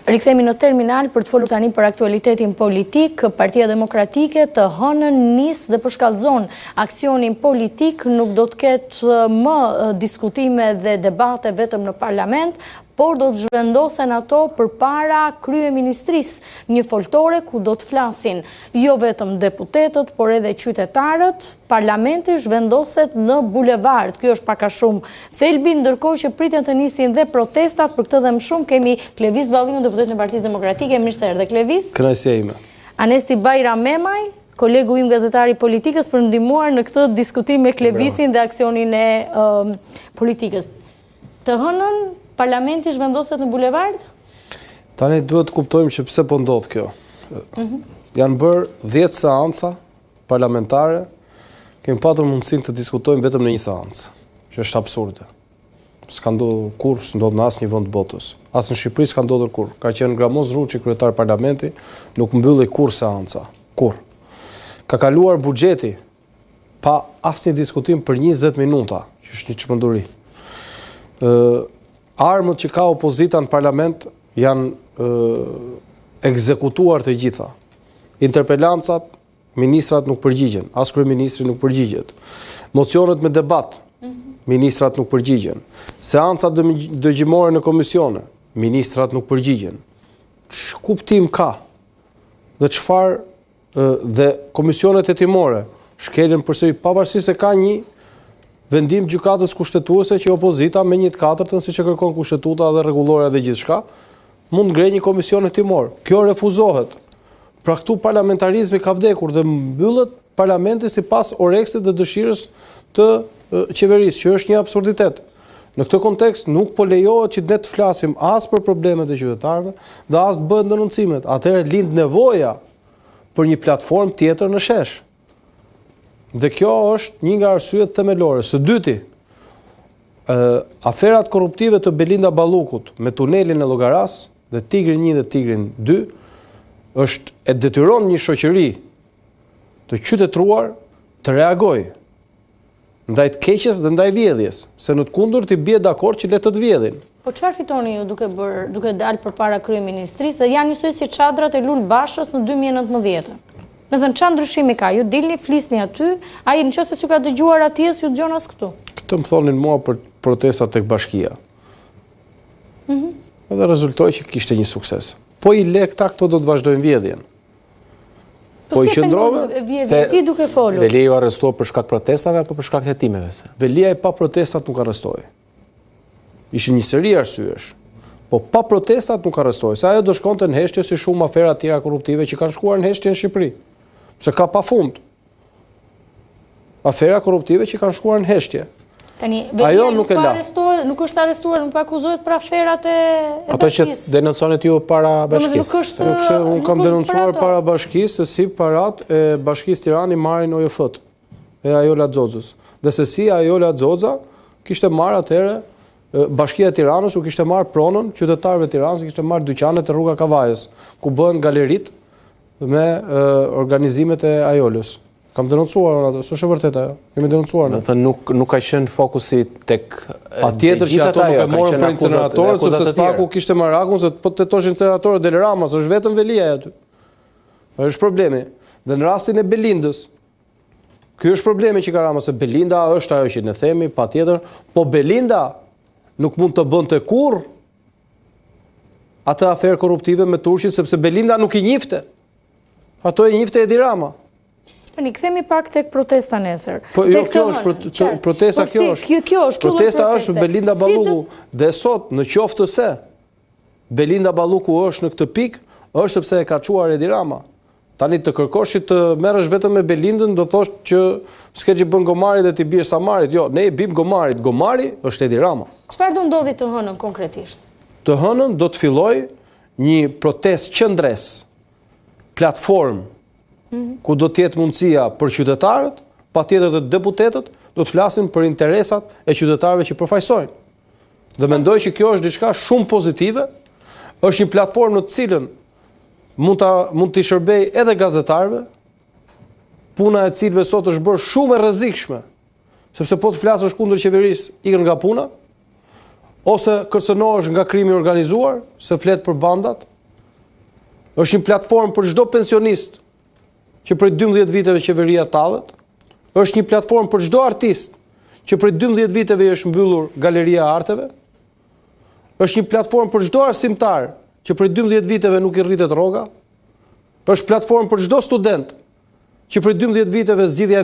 Rikthehemi në terminal për të folur tani për aktualitetin politik. Partia Demokratike të hënën nis dhe përshkallëzon aksionin politik, nuk do të ketë më diskutime dhe debate vetëm në parlament, por do të zhvendosen ato përpara kryeministrisë, një foltore ku do të flasin jo vetëm deputetët, por edhe qytetarët. Parlamenti zhvendoset në bulevard. Ky është pak a shumë thelbi, ndërkohë që priten të nisin dhe protestat, për këtë dhe më shumë kemi Klevis Balliun, deputetin e Partisë Demokratike, mirë se erdhe Klevis. Kënaqësia ime. Anesti Bajramemaj, kolegu im gazetar i politikës për ndihmuar në këtë diskutim me Klevisin dhe aksionin e um, politikës. Të hënën, parlamenti zhvendoset në bulevard? Tani duhet të kuptojmë që pse po ndodh kjo. Mm -hmm. Janë bërë 10 seanca parlamentare, kemi patur mundësinë të diskutojmë vetëm në një seancë, që është absurde. S'ka ndodhur kurrë, s'ndodh në asnjë vend të botës. As në Shqipëri s'ka ndodhur kurrë. Ka qenë Gramoz Ruçi kryetar parlamenti, nuk mbyllej kurrë seanca, kurrë. Ka kaluar buxheti pa asnjë diskutim për 20 minuta, që është një çmenduri. Ë armët që ka opozita në parlament janë ë ekzekutuar të gjitha. Interpelancat, ministrat nuk përgjigjen, as kryeministri nuk përgjigjet. Mocionet me debat, mhm. ministrat nuk përgjigjen. Seancat dëgjimore në komisione, ministrat nuk përgjigjen. Ç'kuptim ka? Dhe çfarë dhe komisionet hetimore shkelen përsëri pavarësisht se ka një vendim gjykatës kushtetuese që opozita me një të katërtën siç e kërkon kushtetuta dhe rregullorja dhe gjithçka, mund të ngrejë një komision hetimor. Kjo refuzohet. Pra këtu parlamentarizmi ka vdekur dhe mbyllet parlamenti sipas oreksit dhe dëshirës të qeverisë, që është një absurditet. Në këtë kontekst nuk po lejohet që ne të flasim as për problemet e qytetarëve dhe as të bëhen denoncimet. Atëherë lind nevoja për një platformë tjetër në shesh. Dhe kjo është një nga arsyet themelore. Së dyti, aferat korruptive të Belinda Ballukut me tunelin e Llogarasë dhe Tigrin 1 dhe Tigrin 2 është e detyron një shoqëri të qytetëruar të reagojë ndaj të keqes dhe ndaj vjedhjes, se në të kundërt i bie dakord që le të të vjedhin. Po çfarë fitoni ju duke bërë, duke dalë përpara kryeministrisë? Janë njësoj si çadrat e Lul Bashës në 2019. Domethënë, ça ndryshimi ka? Ju dilni, flisni aty, ai në qoftë se s'ju ka dëgjuar atje, s'ju dëgjon as këtu. Këtë më thonin mua për protestat tek bashkia. Mm -hmm. Edhe rezultoi që kishte një sukses. Po i le këta këto do të vazhdojnë vjedhjen. Po, po i qëndrove? Vjedhjen, ti duke folur. Veliaj u arrestua për shkak protestave apo për shkak hetimeve? Veliaj pa protestat nuk arrestohej. Ishin një seri arsyesh. Po pa protestat nuk arrestohej, se ajo do shkonte në heshtje si shumë afera tjera korruptive që kanë shkuar në heshtje në Shqipëri. Pse ka pafund. Afera korruptive që kanë shkuar në heshtje. Tani, ajo nuk e la. Nuk është arrestuar, nuk akuzohet për aferat e bashkisë. Ato që denonconit ju para bashkisë. Nuk është, nuk pse unë kam denoncuar para bashkisë se si parat e bashkisë Tiranë i marrin OJF-të. e Ajola Xoxës. Dhe se si Ajola Xoxa kishte marrë atëherë Bashkia e Tiranës u kishte marrë pronën qytetarëve të Tiranës, kishte marrë dyqanet e rruga Kavajës, ku bëhen galeritë me organizimet e Ajolës. Kam denoncuar unë ato, s'është e vërtetë ajo. Kemi denoncuar ne. Domethënë nuk nuk ka qenë fokusi tek Patjetër që ato nuk e morën për inceneratorët, sepse SPAK-u kishte merakun se po të hetosh inceneratorët del Rama, s'është vetëm Veliaj aty. Është problemi. Dhe në rastin e Belindës, Ky është problemi që ka Rama, se Belinda është ajo që ne themi, patjetër, po Belinda nuk mund të bënte kurrë atë aferë korruptive me turqit, sepse Belinda nuk i njifte. Ato i njifte Edi Rama. Tani, kthehemi pak tek protesta nesër. Po, jo, kjo është, protesta po, kjo është. Kjo, kjo është, protesta është Belinda Balluku. Dhe sot, në qoftë se, Belinda Balluku është në këtë pikë, është sepse e ka çuar Edi Rama. Tani të kërkosh që të merresh vetëm me Belindën, do thosh që s'ke ç'i bën gomarit dhe t'i biesh samarit. Jo, ne i bim gomarit. Gomari është Edi Rama. Çfarë do ndodhi të hënën konkretisht? Të hënën do të fillojë një protestë qëndresë, platformë, mhm. ku do të jetë mundësia për qytetarët, patjetër dhe deputetët, do të flasin për interesat e qytetarëve që përfaqësojnë. Dhe mendoj që kjo është diçka shumë pozitive, është një platformë në të cilën mund ta mund t'i shërbejë edhe gazetarëve, puna e cilëve sot është bërë shumë e rrezikshme, sepse po të flasësh kundër qeverisë, ikën nga puna, ose kërcënohesh nga krimi i organizuar, se flet për bandat. Është një platformë për çdo pensionist që prej 12 viteve qeveria tallet. Është një platformë për çdo artist që prej 12 viteve i është mbyllur Galeria e Arteve. Është një platformë për çdo arsimtar që prej 12 viteve nuk i rritet rroga. Është platformë për çdo student që prej 12 viteve zgjidhja